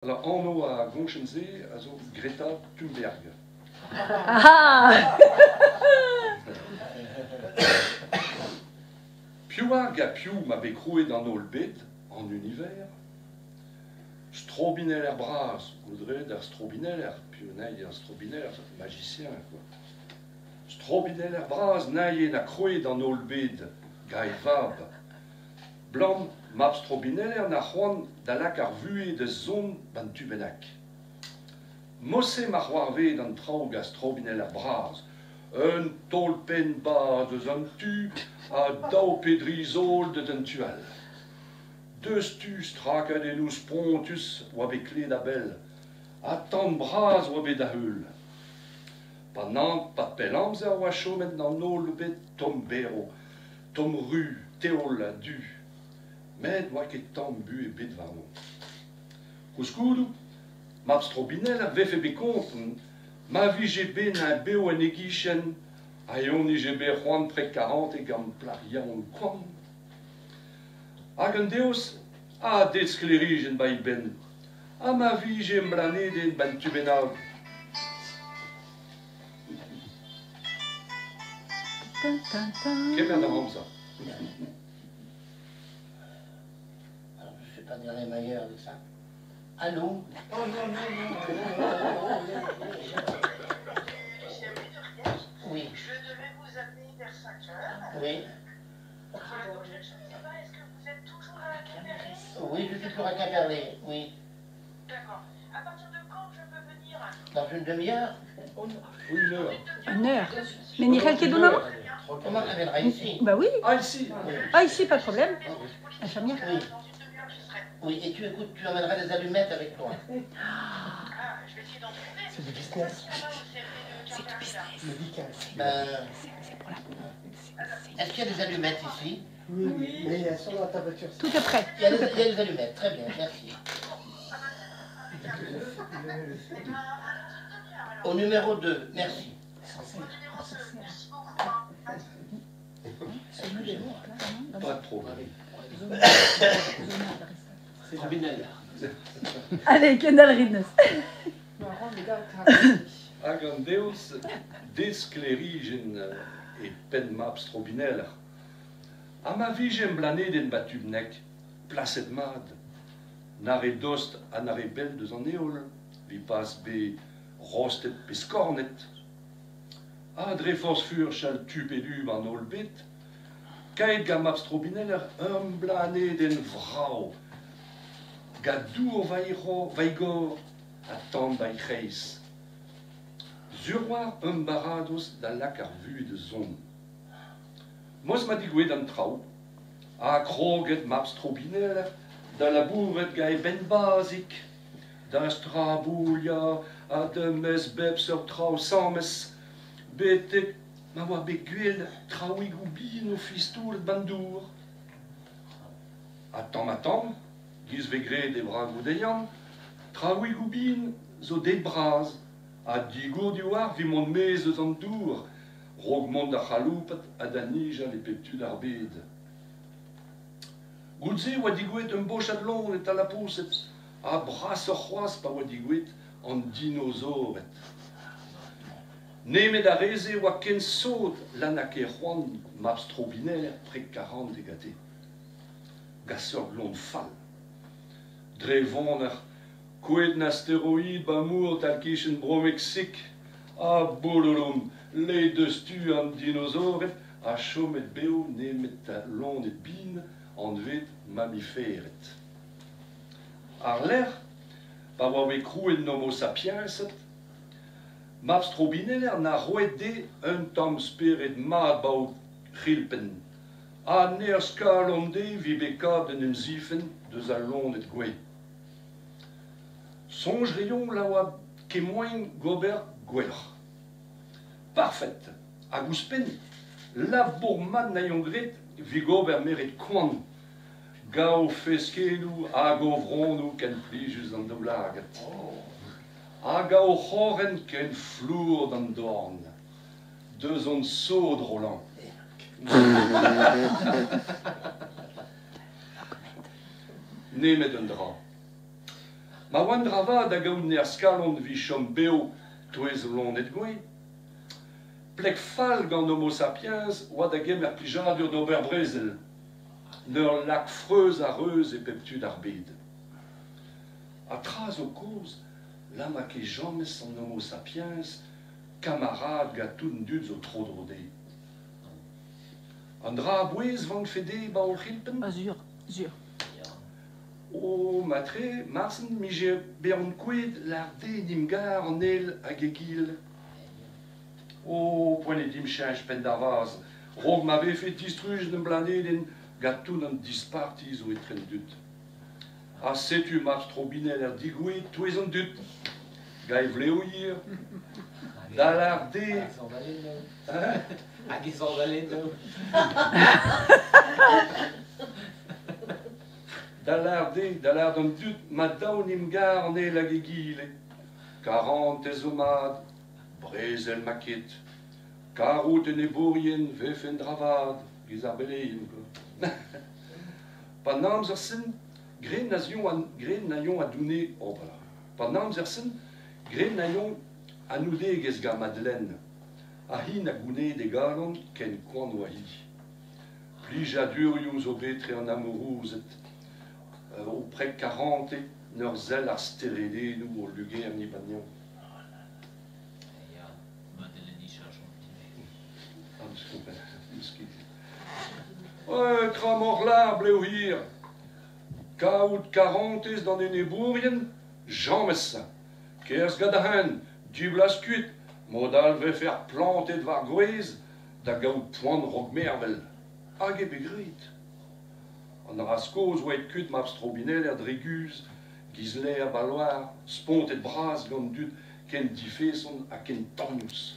Anv ar goñchenn-se a zo Greta Thunberg. Ah Piv hag ha piv ma bet krouet an holl bed, an univers? Strobineller bras, goudred ar strobineller, piv anezhi ar strobineller, magicien quoi. Strobineller bras naie na krouet an holl bed, gant e vab. Blam mab strobineller na c'hoant da lak ar vuhez da zont 'ba'n tu bennak. Mod-se ma c'hoarvez an traoù gant strobineller bras, un taol-penn bas deus an tu ha daou pe dri zaol deus an tu all. Deus tu strakadennoù spontus oa bet klevet a-bell ha tan bras oa bet da-heul. Pa pell amzer oa chomet an holl bet tomm-berv Tomm-ru, teol ha du, met n'oa ket tamm buhez ebet warno. Koulskoude, mab Strobinell a vefe bet kontant ma vije bet eñ bev en e gichen ha eñ 'nije bet c'hoant pred karantez gant plac'h yaouank koant. Hag an deoz a deut sklêrijenn 'ba e benn ha ma vije em blanedenn 'ba 'n tu bennak. Kemer da amzer. Alors, je ne fais pas dire les meilleurs avec ça. Allô Oh non, non, non, non, non, non, non. Oui. Je devais vous appeler vers 5 heures. Oui. Voilà, donc je, je ne sais pas, est-ce que vous êtes toujours à Quimperlé Oui, je suis toujours à Quimperlé, oui. D'accord. À partir de quand je peux venir Dans une demi-heure Une heure. Une heure. Mais n'y ket dont amañ Comment ça viendra ici Bah oui. Ah, ici Ah ici, pas de problème. Infirmière. Oui. Oui, et tu écoutes, tu emmèneras des allumettes avec toi. Ah, je vais essayer d'en trouver. C'est du business. C'est du business. Médical. Ben, C'est pour la... est-ce qu'il y a des allumettes ici Oui, oui, mais elles sont dans ta voiture. Tout est prêt. il y, a des, il y a des allumettes, très bien, merci. Au numéro 2, merci. Pas de problème. Allez, Kendall Ridnes. Hag an deoz desklêrijenn e penn mab Strobineller. Ha ma vije em blanedenn 'ba Tubneg, plaset mat, na re dost ha na re bell deus an heol, 'vit pas bet rostet pe skornet. Ha dre forzh furchal tu pe du 'ba'n holl bed, kaeet gant mab Strobineller ur blanedenn vrav, gant dour war he gor ha tan 'ba he c'hreiz. Sur oa un baradoz da lak ar vuhez da zont. Moz ma degouezhet an traoù, ha kroget mab Strobineller da labourat gant e benn-bazhig, da strabouilhañ ha da mes bep seurt traoù 'sames, betek ma oa bet gwell traoùigoù bihan o fistoulat 'ba'n dour. Ha tamm-ha-tamm, 'giz 'vez graet e bragoù dezhañ, traoùigoù bihan zo deuet bras ha digourdi oar 'vit mont 'maez eus an dour 'raok mont da c'haloupat ha da nijal e pep tu d'ar bed. Goude-se e oa degouezhet un bochad loened ha lapoused, ha brasoc'h c'hoazh pa oa degouezhet an dinozored. Nemet ar re-se oa ken sot la n'a ket c'hoant mab strobineller preg karantez gante. Gant seurt loen fall. Dre vonner, kouezhet 'n asteroid 'ba mor tal-kichen Bro-Meksik, ha bololom, leet deus tu an dinozored ha chomet bev nemet loened bihan anvet mamifered. Àr-lerc'h, pa oa bet krouet an Homo sapiensed, mab strobineller 'na roet dezhe un tamm spered mat 'ba o c'hilpenn ha nerzh-kalon dezhe 'vit bet kap d'en em zifenn deus al loened gouez. Soñj 'reomp la oa ket moaien gober gwelloc'h. Parfet! Hag ouzhpenn, labour mat 'naio graet 'vit gober merc'hed koant, gant o feskedoù hag o vronnoù ken plijus d'an daoulagad, hag o c'horren ken flour d'an dorn. Deus on sod, Roland. Nemet un dra. Ma oa un dra vat da gaout nerzh-kalon evit chom bev 'touez loened gouez. Pleg fall gant Homo sapiens oa da gemer plijadur d'ober brezel, 'n ur lak freuz ha reuz e pep tu d'ar bed. Ha tra zo kaoz lama ket james an Homo sapiens kamarad gant tout an dud zo tro-dro dezhe. An dra a-bouez 'vankfe dezhe 'ba o c'hilpenn? Ah sur, sur. O matre, marsen 'mije bezañ ankouaet lâr dezhe 'n em gar an eil hag egile. O, poent eo dimp cheñch penn d'ar vazh, 'raok ma vefe distrujet an blanedenn gant tout an disparti zo etre an dud. Ha setu mab strobineller digouezhet 'touez an dud, gant e vlev hir, da lâr dezhe... Hag e sandalennoù. Da lâr dezhe, da lâr d'an dud ma dav 'n em gar an eil hag egile. Karantez zo mat, brezel 'ma ket. Karout enebourien 'vefe un dra vat, giz ar beleien kwa. Pa'n amzer-sen, graet na graet na yoñ a-doune oh voilà. Pa'n amzer-sen, graet na yoñ anoudegezh gant Madeleine. Ha hi na gounede galon ken koant oa hi. Plijadurioù zo bet etre an amourouzed o preg karante 'n ur sell ar steredennoù o lugerniñ 'ba 'neñv. Ya, Madeleine Tra blev hir. Kaout karantez d'an enebourien, james. Kerzh gant da hent, divlaz kuit, mod all 'vefer plantet war gwez da gaout poan 'raok mervel. Hag eo bet graet. An araz kozh oa aet kuit mab strobineller dre guzh, giz lêr 'ba loar, spontet bras gant dud ken difeson ha ken tagnous.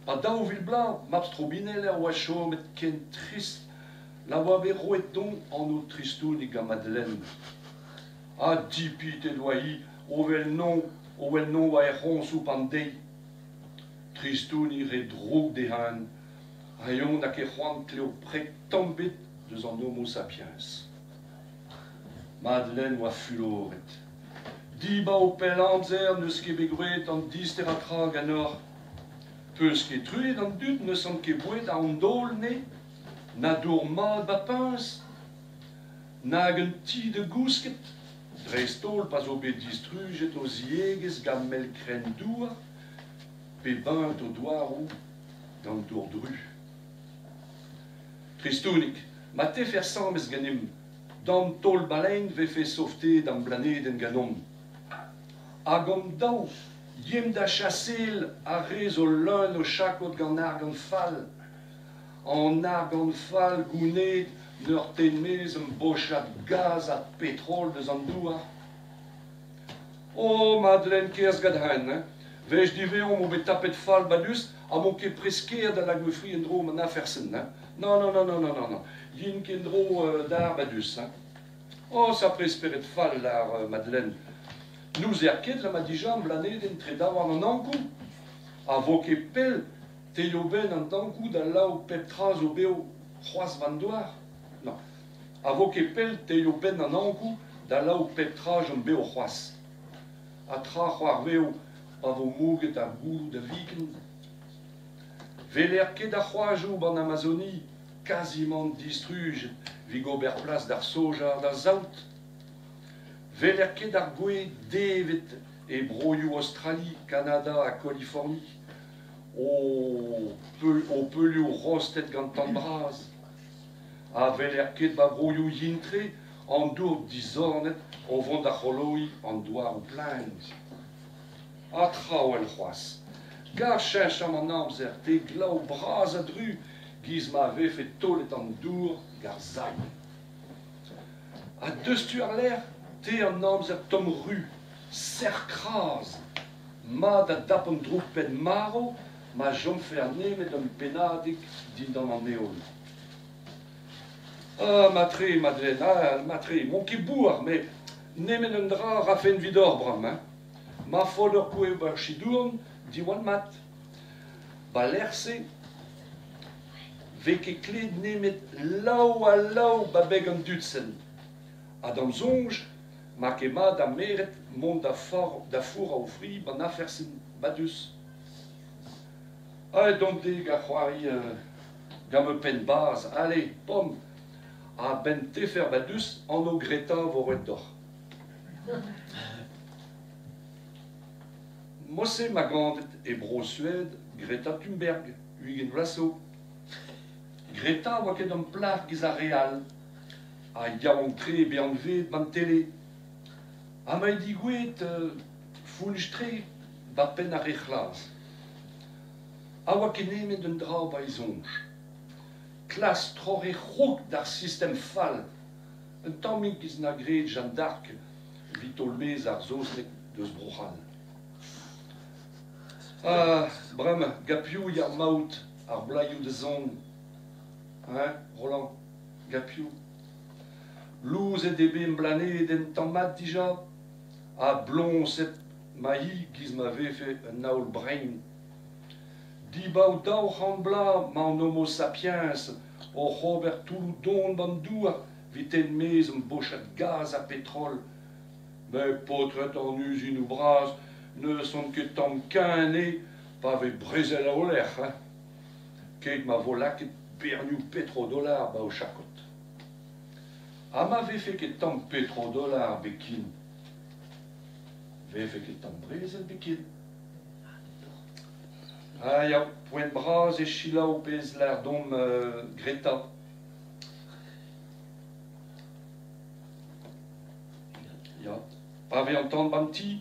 Ha 2000 bloaz, mab strobineller oa chomet ken trist la oa bet roet dezhañ anv Tristounig gant Madeleine. Ha dipitet oa-hi o wel 'noñ o wel 'noñ oa er c'hroñsoù 'p'an deiz. Tristounig re droug dezhañ ha eñ 'na ket c'hoant klev preg tamm 'bet deus an Homo sapiens. Madeleine oa fuloret. Dibaoe pell amzer n'eus ket bet graet an disterañ tra ganeoc'h. 'Peus ket truez d'an dud n'eusont ket boued àr an daol 'ne? Na dour mat 'ba puñs? Nag un ti da gousket? Dreist-holl pa zo bet distrujet o ziegezh gant mell krenn-douar pe beñt o douaroù gant dour dru. Tristounig, ma tefe asambles ganimp, d'an taol-balein 'vefe softeet an blanedenn ganeomp. Hag hon daou yemp da chaseal ar re zo leun o chakod gant argant fall. An argant fall gounezet 'n ur tenn-maez un bochad gaz ha petrol deus an douar. Oh, Madeleine, kerzh gant hen, hein. Wech diwezhañ omp bet tapet fall badus ha m'on ket prest ker da lak ma fri en-dro man afer-sen, hein. Non, non, non, non, non, non, non. Yin ket en-dro d'ar badus, hein. Oh, sapre spered fall, lâr Madeleine. N'ouzer ket la ma dija blanedenn tre daouarn an Ankou. Ha vo ket pell teio benn an Ankou da lav pep tra zo bev c'hoazh war an douar. Non. Ha vo ket pell teio benn an Ankou da lav pep tra chom bev c'hoazh. Ha tra c'hoarveo pa vo mouget ar gouloù da viken. Weler ket ar c'hoajoù 'ban Amazonie kazimant distrujet 'vit gober plas d'ar soja ha d'ar saout. Weler ket ar gwez devet e broioù Aostrali, Kanada ha Kaliforni o peulioù rostet gant tan bras. Ha weler ket 'ba broioù yen-tre an dour dizornet o vont da c'holoiñ an douaroù plaen. Ha traoù all c'hoazh. Gar cheñch an amzer, te glav bras a-dru 'giz ma vefe taolet an dour g'ar sailh. Ha deus tu àr-lerc'h te an amzer tomm-ru, sec'h-kras, mat da dap an droug-penn marv ma chomfe nemet un pennadig dindan an heol. Ah, matre, Madeleine, ah, matre, m'on ket bourr, met nemet un dra a rafen 'vidoc'h bremañ, hein. Ma faot ur kouezh 'ba 'r chidourn, diwall mat. 'Ba lec'h-se 'vez ket klevet nemet laou ha laou 'ba beg an dud-sen. Ha d'am soñj Ma ket mat da meret mont da fourrañ o fri 'ban afer-se badus. Aet on dezhe gant c'hoari gant ma penn-bazh, ale, pom, a-benn tefer badus, anv Greta 'vo roet deoc'h. Mod-se 'ma ganet e Bro-Sued Greta Thunberg, 20 vloaz zo. Greta 'oa ket an plac'h giz ar re all, ha yaouank-tre bet anveet 'ban tele. Ha ma eo degouezhet fonnus-tre 'ba penn ar re c'hlas. Ha 'oa ket nemet un dra 'ba e soñj. Klask troc'h he c'hrog d'ar sistem fall. Un tammig 'giz 'na graet Jeanne d'Arc evit taol-maez ar saozneg deus Bro-C'hall. Ah, bremañ, gant piv ya ar maout ar bloazioù da zont? Hein, Roland, gant piv? Louzet eo bet em blanedenn tamm mat dija ha bloñset ma hi 'giz ma vefe un aol brein. Dibaot 200 bloaz 'mañ an Homo sapiens oc'h ober toulloù don 'ban douar 'vit er-maez un bochad gaz ha petrol. Met paotred an uzinoù bras n'eusont ket tamm ken eo pa vez brezel a-walc'h hein. Keit ma vo lakaet bernioù petrodollar 'ba o chakod. Ha ma vefe ket tamm petrodollar bet ken? 'Vefe ket tamm brezel bet ken? Ah ya, poent bras eo selaou pezh 'lâr deomp Greta. Ya, pa vez an tan 'ba'n ti,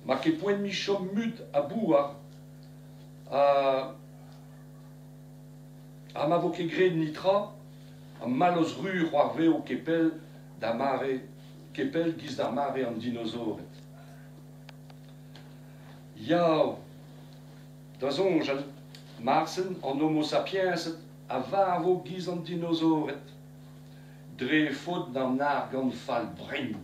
'ma ket poent 'mi chom mut ha bouar. Ha ma vo ket graet netra, ar mallozh ru c'hoarvezo ket pell da mare ket pell 'giz d'ar mare an dinozored. Ya, da soñjal, marsen an homo sapiensed a varvo 'giz an dinozored. Dre faot d'an argant fall brein.